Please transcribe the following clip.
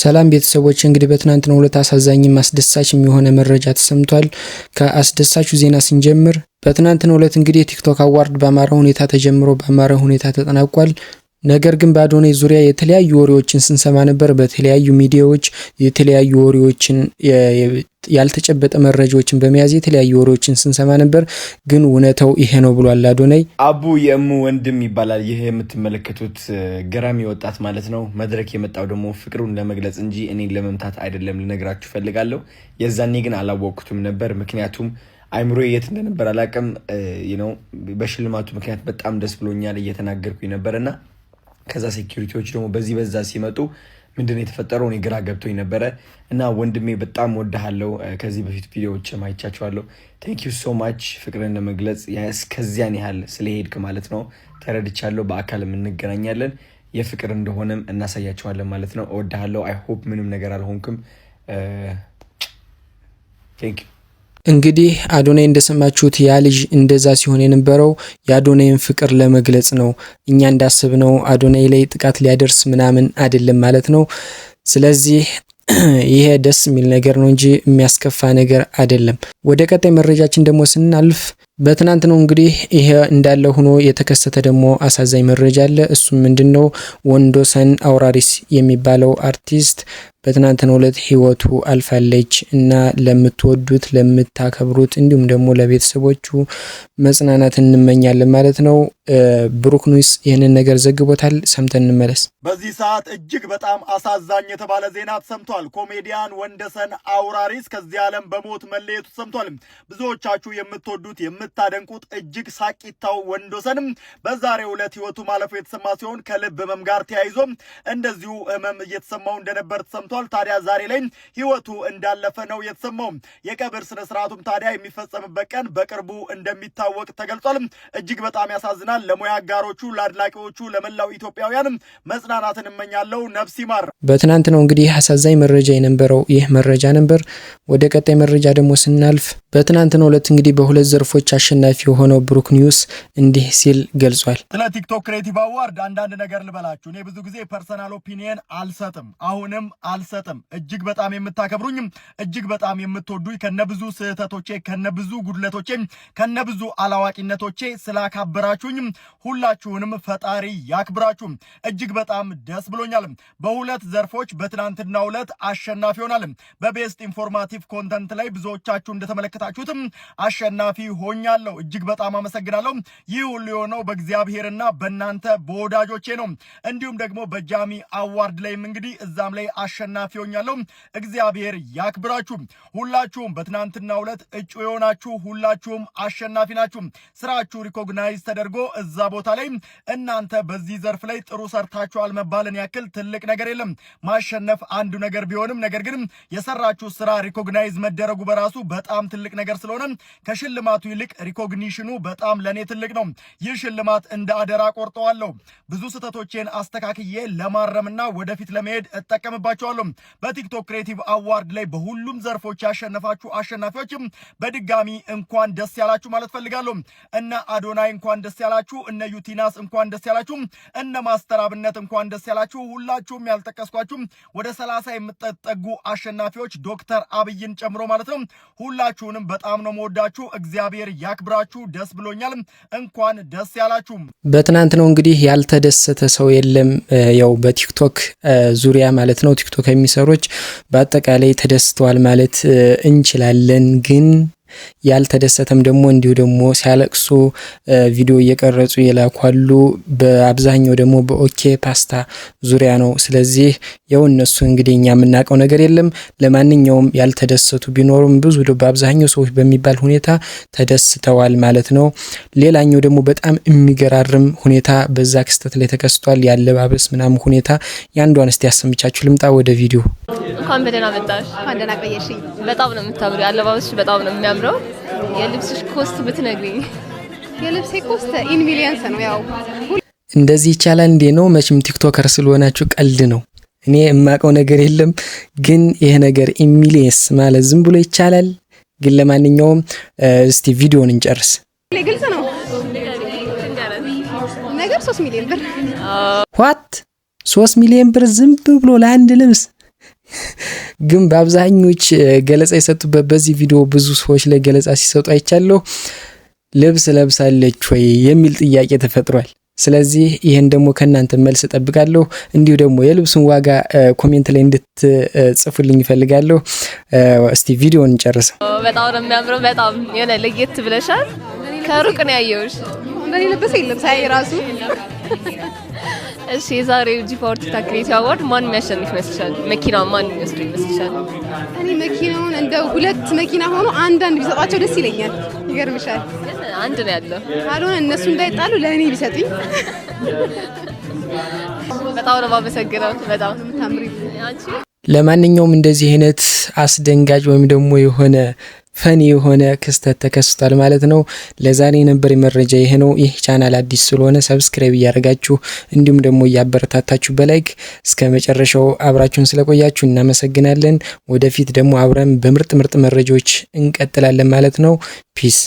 ሰላም ቤተሰቦች፣ እንግዲህ በትናንትናው ዕለት አሳዛኝም አስደሳችም የሆነ መረጃ ተሰምቷል። ከአስደሳቹ ዜና ስንጀምር በትናንትናው ዕለት እንግዲህ የቲክቶክ award በአማረ ሁኔታ ተጀምሮ በአማረ ሁኔታ ተጠናቋል። ነገር ግን በአዶናይ ዙሪያ የተለያዩ ወሬዎችን ስንሰማ ነበር። በተለያዩ ሚዲያዎች የተለያዩ ወሬዎችን፣ ያልተጨበጠ መረጃዎችን በመያዝ የተለያዩ ወሬዎችን ስንሰማ ነበር። ግን እውነታው ይሄ ነው ብሏል አዶናይ። አቡ የእሙ ወንድም ይባላል። ይህ የምትመለከቱት ገራሚ ወጣት ማለት ነው። መድረክ የመጣው ደግሞ ፍቅሩን ለመግለጽ እንጂ እኔን ለመምታት አይደለም፣ ልነግራችሁ ፈልጋለሁ። የዛኔ ግን አላወቅኩትም ነበር፣ ምክንያቱም አይምሮ የት እንደነበር አላውቅም። በሽልማቱ ምክንያት በጣም ደስ ብሎኛል፣ እየተናገርኩኝ ነበር እና ከዛ security ዎች ደግሞ በዚህ በዛ ሲመጡ ምንድን ነው የተፈጠረው? እኔ ግራ ገብቶኝ ነበረ። እና ወንድሜ በጣም ወድሃለው። ከዚህ በፊት ቪዲዮዎች አይቻቸዋለሁ። Thank you so much ፍቅርን ለመግለጽ እስከዚያን ያህል ስለሄድክ ማለት ነው። ተረድቻለሁ። በአካልም እንገናኛለን። የፍቅር እንደሆነም እናሳያቸዋለን ማለት ነው። እወድሃለሁ። I hope ምንም ነገር አልሆንክም። Thank you። እንግዲህ አዶናይ እንደሰማችሁት ያ ልጅ እንደዛ ሲሆን የነበረው የአዶናይን ፍቅር ለመግለጽ ነው። እኛ እንዳስብነው አዶናይ ላይ ጥቃት ሊያደርስ ምናምን አይደለም ማለት ነው። ስለዚህ ይሄ ደስ የሚል ነገር ነው እንጂ የሚያስከፋ ነገር አይደለም። ወደ ቀጣይ መረጃችን ደግሞ ስናልፍ በትናንት ነው እንግዲህ ይሄ እንዳለ ሆኖ የተከሰተ ደግሞ አሳዛኝ መረጃ አለ። እሱም ምንድነው? ወንዶሰን አውራሪስ የሚባለው አርቲስት በትናንትናው ዕለት ህይወቱ አልፋለች እና ለምትወዱት፣ ለምታከብሩት እንዲሁም ደግሞ ለቤተሰቦቹ መጽናናት እንመኛለን ማለት ነው። ብሩክ ኒውስ ይህንን ነገር ዘግቦታል። ሰምተን እንመለስ። በዚህ ሰዓት እጅግ በጣም አሳዛኝ የተባለ ዜና ተሰምቷል። ኮሜዲያን ወንደሰን አውራሪስ ከዚህ ዓለም በሞት መለየቱ ተሰምቷል። ብዙዎቻችሁ የምትወዱት፣ የምታደንቁት እጅግ ሳቂታው ወንዶሰንም በዛሬው ዕለት ህይወቱ ማለፉ የተሰማ ሲሆን ከልብ ህመም ጋር ተያይዞ እንደዚሁ ህመም እየተሰማው እንደነበር ተሰምቷል። ታዲያ ዛሬ ላይ ህይወቱ እንዳለፈ ነው የተሰማው። የቀብር ስነ ስርዓቱም ታዲያ የሚፈጸምበት ቀን በቅርቡ እንደሚታወቅ ተገልጿል። እጅግ በጣም ያሳዝናል። ለሙያ አጋሮቹ፣ ለአድናቂዎቹ፣ ለመላው ኢትዮጵያውያን መጽናናትን እመኛለሁ። ነፍስ ይማር። በትናንት ነው እንግዲህ አሳዛኝ መረጃ የነበረው ይህ መረጃ ነበር። ወደ ቀጣይ መረጃ ደግሞ ስናልፍ በትናንትናው ዕለት እንግዲህ በሁለት ዘርፎች አሸናፊ የሆነው ብሩክ ኒውስ እንዲህ ሲል ገልጿል። ስለ ቲክቶክ Creative Award አንዳንድ ነገር ልበላችሁ። እኔ ብዙ ጊዜ personal opinion አልሰጥም፣ አሁንም አልሰጥም። እጅግ በጣም የምታከብሩኝም እጅግ በጣም የምትወዱኝ ከነብዙ ስህተቶቼ፣ ከነብዙ ጉድለቶቼ፣ ከነብዙ አላዋቂነቶቼ ስላካበራችሁኝም ሁላችሁንም ፈጣሪ ያክብራችሁ። እጅግ በጣም ደስ ብሎኛል። በሁለት ዘርፎች በትናንትናው ዕለት አሸናፊ ሆኛለሁ። በ best informative content ላይ ብዙዎቻችሁ እንደተመለከታችሁትም አሸናፊ ሆኛለሁ። እጅግ በጣም አመሰግናለሁ። ይህ ሁሉ የሆነው በእግዚአብሔርና በእናንተ በወዳጆቼ ነው። እንዲሁም ደግሞ በጃሚ Award ላይም እንግዲህ እዛም ላይ አሸናፊ ሆኛለሁ። እግዚአብሔር ያክብራችሁ። ሁላችሁም በትናንትናው ዕለት እጩ የሆናችሁ ሁላችሁም አሸናፊ ናችሁ። ስራችሁ recognize ተደርጎ እዛ ቦታ ላይ እናንተ በዚህ ዘርፍ ላይ ጥሩ ሰርታችኋል መባልን ያክል ትልቅ ነገር የለም። ማሸነፍ አንዱ ነገር ቢሆንም ነገር ግን የሰራችሁ ስራ recognize መደረጉ በራሱ በጣም ትልቅ ነገር ስለሆነ ከሽልማቱ ይልቅ recognition ኑ በጣም ለእኔ ትልቅ ነው። ይህ ሽልማት እንደ አደራ ቆርጠዋለሁ። ብዙ ስህተቶቼን አስተካክዬ ለማረምና ወደፊት ለመሄድ እጠቀምባቸዋለሁ። በቲክቶክ Creative Award ላይ በሁሉም ዘርፎች ያሸነፋችሁ አሸናፊዎችም በድጋሚ እንኳን ደስ ያላችሁ ማለት ፈልጋለሁ። እነ አዶናይ እንኳን ደስ ያላችሁ፣ እነ ዩቲናስ እንኳን ደስ ያላችሁ፣ እነ ማስተር አብነት እንኳን ደስ ያላችሁ። ሁላችሁም ያልጠቀስኳችሁም ወደ 30 የምትጠጉ አሸናፊዎች ዶክተር አብይን ጨምሮ ማለት ነው። ሁላችሁንም በጣም ነው መወዳችሁ። እግዚአብሔር ያክብራችሁ። ደስ ብሎኛል። እንኳን ደስ ያላችሁ። በትናንት ነው እንግዲህ ያልተደሰተ ሰው የለም። ያው በቲክቶክ ዙሪያ ማለት ነው። ቲክቶክ የሚሰሩች በአጠቃላይ ተደስተዋል ማለት እንችላለን። ግን ያልተደሰተም ደግሞ እንዲሁ ደግሞ ሲያለቅሱ ቪዲዮ እየቀረጹ የላኩ አሉ። በአብዛኛው ደግሞ በኦኬ ፓስታ ዙሪያ ነው። ስለዚህ ያው እነሱ እንግዲህ እኛ የምናውቀው ነገር የለም። ለማንኛውም ያልተደሰቱ ቢኖሩም ብዙ በአብዛኛው ሰዎች በሚባል ሁኔታ ተደስተዋል ማለት ነው። ሌላኛው ደግሞ በጣም የሚገራርም ሁኔታ በዛ ክስተት ላይ ተከስቷል። ያለባበስ ምናምን ሁኔታ የአንዷን እስቲ ያሰምቻችሁ ልምጣ ወደ ቪዲዮ። እንኳን በደህና መጣሽ። እንኳን ደህና ቆየሽኝ። በጣም ነው የምታምሪው። አለባበስሽ በጣም ነው የሚያምረው። የልብስሽ cost ብትነግሪኝ። የልብሴ cost in millions ነው ያው። እንደዚህ ይቻላል እንዴ ነው? መቼም TikToker ስለሆናችሁ ቀልድ ነው። እኔ የማውቀው ነገር የለም፣ ግን ይሄ ነገር in millions ማለት ዝም ብሎ ይቻላል? ግን ለማንኛውም እስቲ ቪዲዮን እንጨርስ። ግልጽ ነው ነገር 3 ሚሊዮን ብር። What? 3 ሚሊዮን ብር ዝም ብሎ ለአንድ ልብስ? ግን በአብዛኞች ገለጻ የሰጡበት በዚህ ቪዲዮ ብዙ ሰዎች ላይ ገለጻ ሲሰጡ አይቻለሁ። ልብስ ለብሳለች ወይ የሚል ጥያቄ ተፈጥሯል። ስለዚህ ይህን ደግሞ ከእናንተ መልስ እጠብቃለሁ። እንዲሁ ደግሞ የልብሱን ዋጋ comment ላይ እንድትጽፉልኝ እፈልጋለሁ። እስቲ ቪዲዮን እንጨርሰው። በጣም ነው የሚያምረው። በጣም የሆነ ለየት ብለሻል። ከሩቅ ነው ያየሁሽ። እንደኔ ለበሰ የለም ሳይ ራሱ። እሺ፣ የዛሬው G Power TikTok Creative Award ማን የሚያሸንፍ ይመስልሻል? መኪና ማን የሚወስደው ይመስልሻል? እኔ መኪናውን እንደ ሁለት መኪና ሆኖ አንዳንድ ቢሰጧቸው ደስ ይለኛል። ይገርምሻል። ግን አንድ ነው ያለው። ካልሆነ እነሱ እንዳይጣሉ ለእኔ ቢሰጡኝ። በጣም ነው የማመሰግነው። በጣም የምታምሪ። አንቺ። ለማንኛውም እንደዚህ አይነት አስደንጋጭ ወይም ደግሞ የሆነ funny የሆነ ክስተት ተከስቷል ማለት ነው። ለዛሬ የነበረ መረጃ ይሄ ነው። ይህ ቻናል አዲስ ስለሆነ subscribe እያደረጋችሁ እንዲሁም ደግሞ እያበረታታችሁ በ like እስከ መጨረሻው አብራችሁን ስለቆያችሁ እናመሰግናለን። ወደፊት ደግሞ አብረን በምርጥ ምርጥ መረጃዎች እንቀጥላለን ማለት ነው። Peace.